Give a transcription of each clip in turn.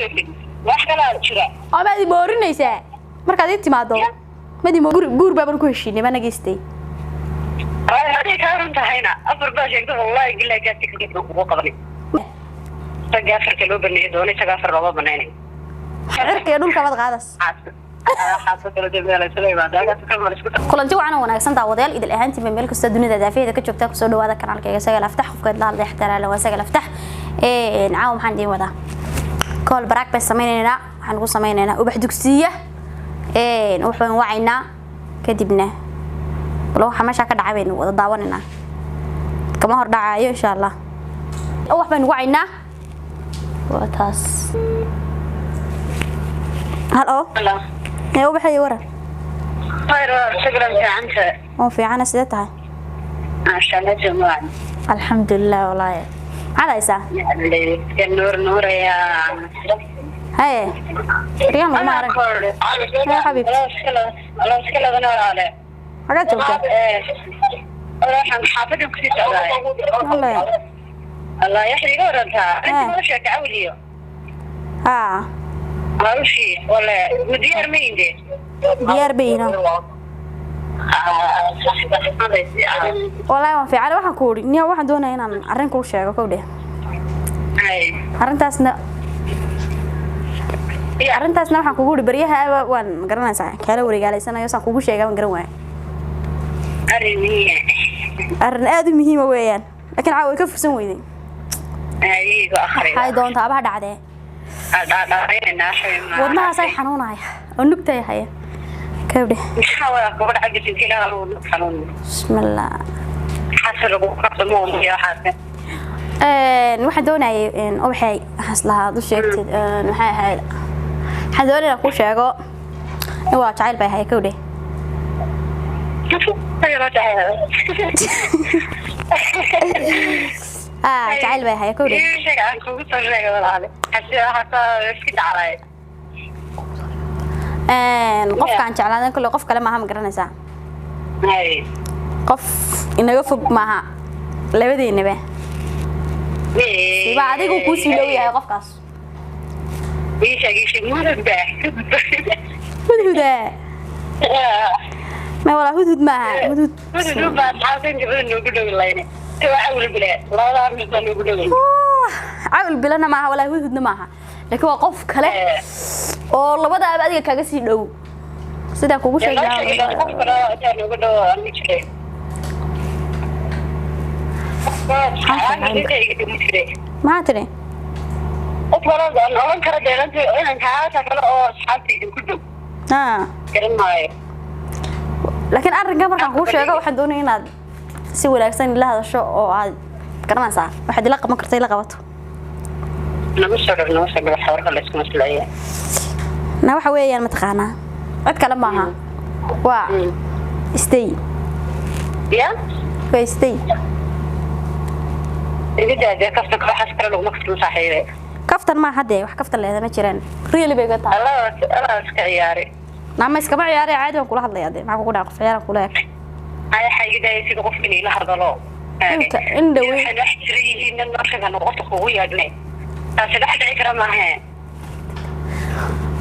Joogin wax kalaa jira. Oo maad iboorinaysaa markaad ii timaado? Maad imo guur baaban ku heshiinay ma nageystay? Hadday kaa run tahayna, afar baa sheegta, wallahi billahi gaasi kadib baan kugu qabanay. Ragga afarka loo baneeyo doona, isaga afar looma banaynayo. Cirka iyo dhulka baad qaadas. Kulanti wacan oo wanaagsan, daawadayaal idil ahaantiinba meel kasta dunida daafaheeda ka joogtaa, kusoo dhawaada kanaalkayga Sagal Aftax. Qofkeed la hadlay xataa waa Sagal Aftax. Caawa maxaan idiin wadaa? Call prank baan samaynaynaa. Waxaan ku samaynaynaa Ubax Dugsiya. Ubax baan wacaynaa, kadibna bal waxa meesha ka dhacay baynu wada daawanaynaa. Kama hor dhacayo, insha Allah. Ubax baynu wacaynaa, waa taas. Halo, ee Ubaxay, waran? Oo fiicana, sidee tahay? Alxamdulilah, walaahi. Maxaad haysaa? Haye, riyaan laguma arag ya xabiibti. Xagaad joogtaa? Wallahi. Haa, diyaar bayno. Wallaahi waan fiican. Waxaan ku uri niya, waxaan doonaya inaan arrin kuu sheego. Kow dheh, arrintaasna waxaan kugu uri baryaha waan garanaysaa, kaala wareegaaleysanayo saan kugu sheegaa waan garan waaya. Arrin aad u muhiima weeyaan, laakiin caawa way ka fursan weyday. Waxay doontaa abaha dhacdee, wadnahaasay xanuunaya oo nugtay haya kabdhe. Bismillah. Waxaan doonayay, Ubaxay, waxaas lahaa aad u sheegtid, maxay ahayd, waxaan doonaya inaan kuu sheego in waa jacayl bay ahay kowdhe. Jacayl bay ahay kowdhe. Qofkaan jeclaadan kolley qof kale maaha, ma garanaysaa? Qof inaga fog maaha labadeennaba, siba adigu kuu sii dhow yahay qofkaas. Hudhuda ma walaa, hudhud maaha, hudhud. Cawl bilana maaha walaa, hudhudna maaha, laakiin waa qof kale oo labadaaba adiga kaaga sii dhow sidaa kugu sheegay. Maxaa tidhi? Laakiin arrinka markaan kuu sheego, waxaan doonaya inaad si wanaagsan ila hadasho oo aad garanaysaa waxaad ila qaban karta ila qabato. Na waxa weeyaan, mataqaanaa, cid kale maaha, waa stay, waa stay. Kaftan maaha dee, wax kaftan leeda ma jiraan, really bay ga tahay. Naama iskama ciyaaraya, caadi baan kula hadlayaa dee. Maxaa kugu dhaca? Qof ciyaaran kula eg inta in dhawey.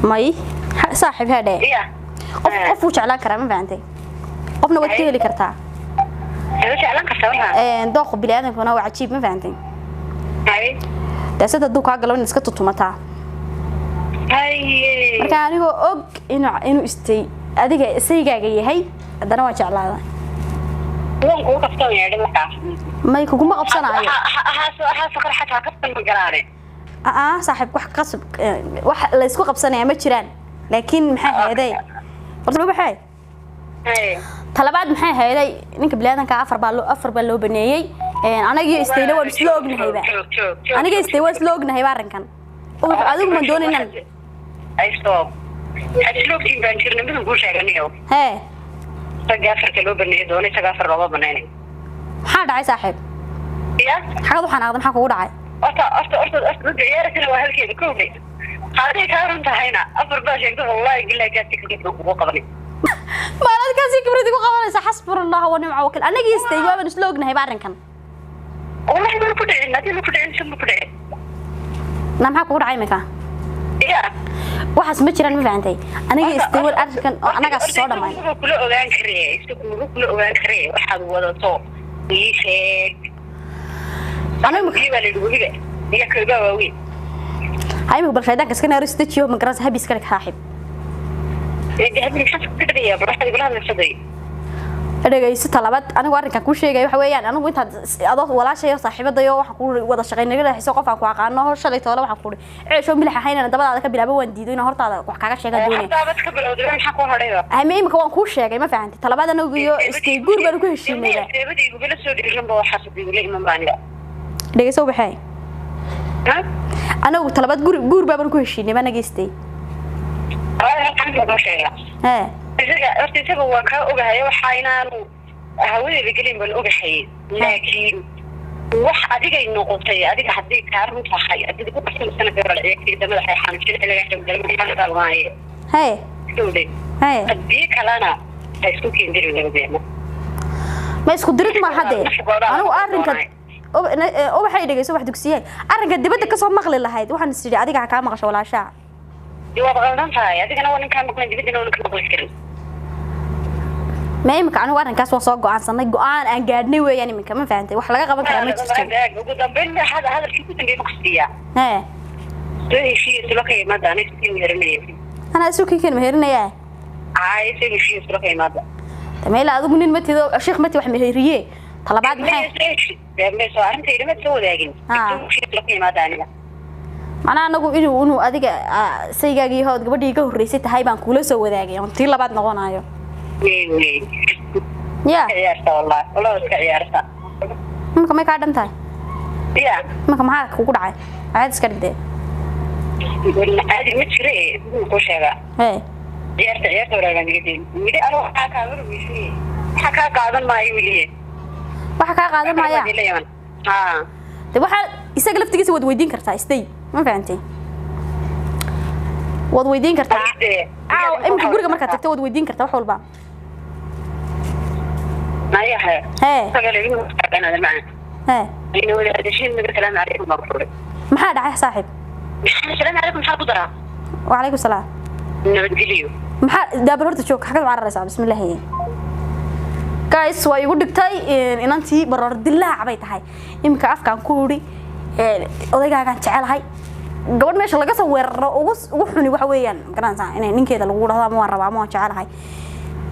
May saaxiib, hadhe, qof qof wuu jeclaan karaa, ma fahantay? Qofna waad ka heli kartaa. Dooqa biniaadamkuna waa cajiib, ma fahantay? Daasad hadduu kaa galo inaad iska tutumataa. Marka anigoo og inuu istay adiga isaygaaga yahay, haddana waa jeclaada. May, kuguma qabsanaayo. Aa saaxiib, wax qasab wax la isku qabsanaya ma jiraan, laakiin maxay hayday horta, waxay talabaad, maxay hayday, ninka biniaadanka afar baa loo baneeyey. Anagiyo istayna waan isla ognahayba, aniga istay waan isla ognahayba arrinkan. Ubax, adigu man doon inaan hee. Maxaa dhacay, saaxiib? Xagad waxaan aqda, maxaa kugu dhacay? Maaladkaasi khibrad igu qabanaysa? Xasbuna Allah wa nimca wakiil. Anagii istay waaban isla ognahayba arrinkan. Na maxaa kugu dhacay iminka? Ya. Waxaas ma jiraan, ma fahantay? Aniga istawal arrinkan oo anagaa soo dhammayn. Wuxuu kula ogaan karee, isagu wuxuu kula ogaan karee waxaad wadato ii sheeg. Anigu Biyo baa la yidhi webiga iyo kalbaa waaweyn. Ha imika bal shaydaanka iska naaro, isdejiyo, ma garanaysa, habi iska dhig saaxiib. Ee habeen maxaad ku dhigaya bal waxaad igula hadlaysaday? Dhegayso, talabaad anigu arrinkan kuu sheegay waxa weeyaan, anigu intaad adoo walaashayo saaxiibadayo waxaan ku wada shaqayn naga dhexayso, qof aan ku aqaano hor shalay toole waxaan ku ceesho milix ahaynana dabadaada ka bilaabo, waan diido inaan hortaada wax kaaga sheegaan doonaya. Haddaabad ka bilowday, maxaa ku hadhayba? Hame imika waan kuu sheegay, ma fahantay? Talabaad anagu iyo istay guur baan ku heshiinayba. Seebada igugala soo dhiiran ba waxaas igula iman ba aniga. Dhegayso waxay Ha? Anagu talabaad guri guur baan ku heshiinay ba naga istay. Halkan loo sheegaa. Hee. Isaga horta, isaga waan kaa ogahay waxa inaanu hawadeeda gelin baan ogahay, laakiin wax adigay noqotay, adiga haddii kaa run tahay adiga ku qarsan gabal madaxa xanuujin xilliga maaye. Hee. Sowde. Hee. Haddii kalena ha isku keendirin labadeena. Ma isku dirid ma hadee anigu arrinka ubaxay? Dhegayso, wax dugsiyahay arrinka dibadda kasoo maqli lahayd, waxaan is idhi adiga ha kaa maqasho walaashaa. Dee waad qaldan tahay, adigana waa ninkaa maqlan, dibaddana waa ninka maqli karin. Ma imika anigu arrinkaas waan soo go'aansanay, go'aan aan gaadhnay weeyaan iminka, ma fahantay? Wax laga qaban karaa ma jirto. Ugu dambeyn hadalkii ku dambeeyay ma kusiiyaa? Hee. Soo heshiiya isula ka imaada, aniga isku meherinayo. Anaa isu kinkan meherinayaa? Ay, soo heshiiya isula ka imaada. Tameela adigu nin matido sheekh mati wax meheriye. Talabaad maxay? Soo arrintayda ma soo wadaagin. Ah. Soo heshiiya isula ka imaada aniga. Macnaha anagu inuu adiga saygaagii hood gabadhii ka horreysay tahay baan kuula soo wadaagay oon tii labaad noqonayo. Wey wey. Ya. Iska ciyaarta wallahi, wallahi iska ciyaarta. Imika may kaa dhan tahay? Ya. Imika maxaa kugu dhacay? Waxaad iska dhigtee. Caadi ma jire, muxuu kuu sheegaa? Hee. Ciyaarta ciyaarta walaalaan iga deyn weli, anigu waxaa kaa warweysiye, waxaa kaa qaadan maayo weliye. Waxa kaa qaadan maaya? Haa. De waxaa isaga laftigiisa waad weydiin kartaa istay, ma fahantay? Waad weydiin kartaa caaw imika guriga markaad tagto, waad weydiin kartaa wax walba. Mayaha. Hee. Isaga lagu qanaada macna. Hee. Ina wada hadashiin naga salaamu calaykum baan ku uri. Maxaa dhacay saaxiib? Salaamu calaykum maxaa ku daraa? Wacalaykum salaam. Nabadgeliyo. Maxaa daabal horta joog, xagad cararaysaa? Bismillaahi, guys, waa igu dhigtay inantii, baroor dilaac bay tahay. Iminka afkaan ku uri odaygaagaan jecelahay, gabadh meesha laga soo weeraro ugu xuni waxa weeyaan, magaranaysaa, inay ninkeeda lagu dhahdo ama waan rabaa ama waan jecelahay,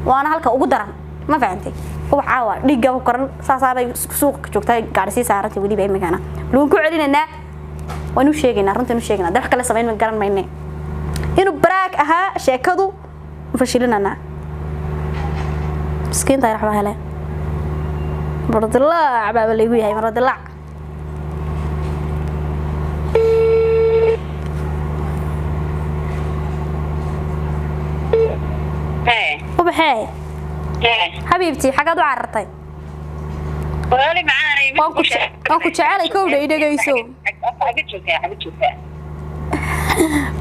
waana halka ugu daran, ma fahantay? Ubax caawa dhiigga ku koran saasaabay suuqa joogtaa, gaari sii saarantay weliba. Imikana waan ku celinaynaa, waan u sheegaynaa, runtaan u sheegaynaa, de wax kale samayn ma garan mayne. Inuu baraag ahaa sheekadu fashilinanaa, miskiinta raxma hele, barodilaac baaba laygu yahay, barodilaac. Hee. Ubaxee. Hee. Xabiibtii, xagaad u carartay? Walaali macaanay. Waan ku jecelay, kowdha i dhegayso. Xagga joogtaa, xagga joogtaa?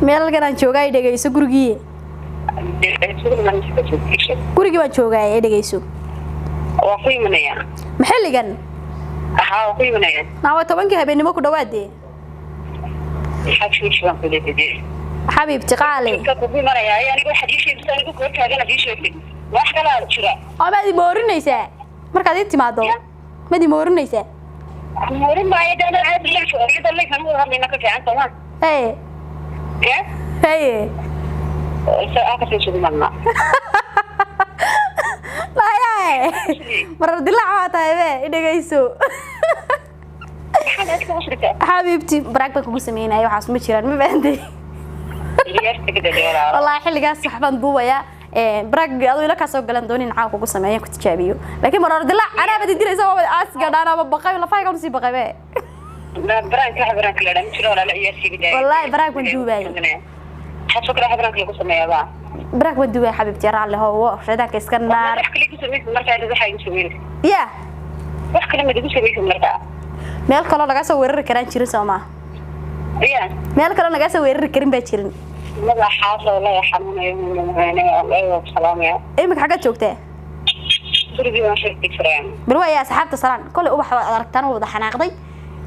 Meel halkan aan joogaa, i dhegayso, gurigii gurigii baan joogaa, i dhegayso. Waa ku imanaya. Ma xilligan? Haa, waa ku imanaya. Naa waa 10-kii habeenimo ku dhawaadee. Maxaa jooji baan ku leeyahay? Xabiibti qaali. Ka kugu imanaya aniga, waxaad ii sheegtay anigu kor taagan aad ii sheegtay wax kalaa jira. Oo maad imoorinaysaa markaad ii timaado? Maad imoorinaysaa? Murin maayo, dana caadi la iyada laysan u hadlayna ka fiican sooma? Haye. Ya. Haye. Aan kasoo sugi marnaa. Nayae, marar dilaac waa tahay be, i dhegayso. Maxaad aad ka usrita? Xabiibti, baraag baan kugu sameynaya, waxaas ma jiraan, ma fahantay? Ciyaarta ka dadheeraa. Wallaahi xilligaas wax baan duubayaa, baraag aduu ila kaa soo galan doonin caawa kugu sameeyan ku tijaabiyo, laakiin marar dilaac anaa bad dilaysa, waaba aas gadhaan ama baqay lafahayga usii baqay be. Baraanka wax baraanka la dhan jiro walaala, ciyaarsiga daaya. Wallaahi baraag baan duubaayay. Maxaad soo kale wax baraanka lagu sameeyaa ba? Baraag baan duubaya xabiibti, raalli hoowo, shaydaanka iska naar. Wax kale igu samaysid markaa, waxa igu sameynaysa. Ya. Wax kale ma igu samaysid markaa? Meel kaloo lagaa soo weerari karaan jirin soo maaha? Ya. Meel kaloo lagaa soo weerari karin baa jirin. Madaxaas wallahi xanuunayo, salaamaya. Iminka xaggaad joogtaa? Gurigii baan shirki jiraa. Bal waaya, asxaabta salaan, kolay ubax waad aragtaan, waa wada xanaaqday,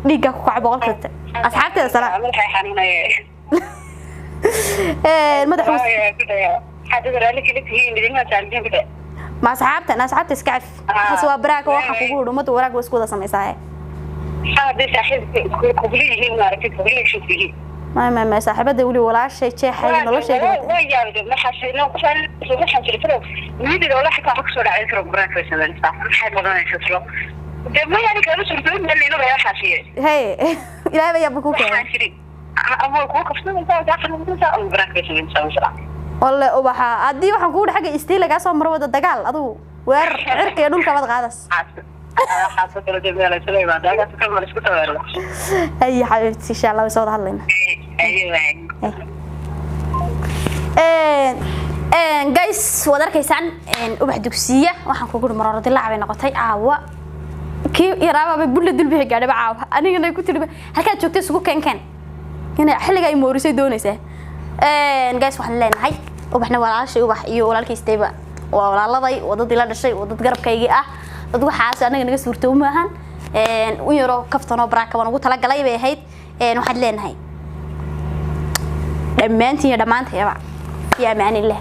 dhiiggaa ku kaca boqolka, asxaabteeda salaan. Madaxa xanuunaya. Madax Xadada raalli kala tihiin idinma saaxiibtiin ku dhe. Ma asxaabtan, asxaabta iska caf. Waxaas waa baraaka, waxaan kugu hudh ummadda waraag waa isku wada samaysaa. Hadday saaxiibka kugula yihiin, maaragtay, kugula heshiis yihiin. Ma saaxiibada weli walaashay jeexay noloshayda. Waa yaabay, waxaan jiri tiro niyadeyda walahi xitaa waxa kusoo dhacay tiro baraaka way sameynaysaa, maxay qabanaysaa tiro dee ma yani kaama suurtoobin meel layna baa waxaasiye. Hey, ilaahay baa yaaba ku keenay. Waxaan jiri ama kugu kabsanaysaa daaqanaysaa ama baraaka way sameynaysaa masala. Walle ubaxa haddii waxaan kugu xagga istii lagaa soo maro wada dagaal, adigu weerar cirka iyo dhulka baad qaadas. Waxaasoo kale dee meel isla imaada agaas kale ma isku taweerla. Ay xabiibti, insha Allah way soo wada hadlaynaa. Ayo. Guys, waad arkaysaan ubax dugsiya waxaan kugu marooro dilaac bay noqotay caawa. Kii yaraababa bulla dulbixi gaadhaba caawa, anigana ku tiri halkaad joogtay isugu keenkeen inay xilliga ay moorisay doonaysaa. Guys, waxaan leenahay ubaxna walaashay, ubax iyo walaalkaystayba waa walaaladay, waa dad ila dhashay, waa dad garabkaygii ah, dad waxaas anaga naga suurto maahan. U yaroo kaftanoo baraaka baan ugu talagalay bay ahayd. Waxaad leenahay dhammaantiin iyo dhammaantayaba fi amaanillah.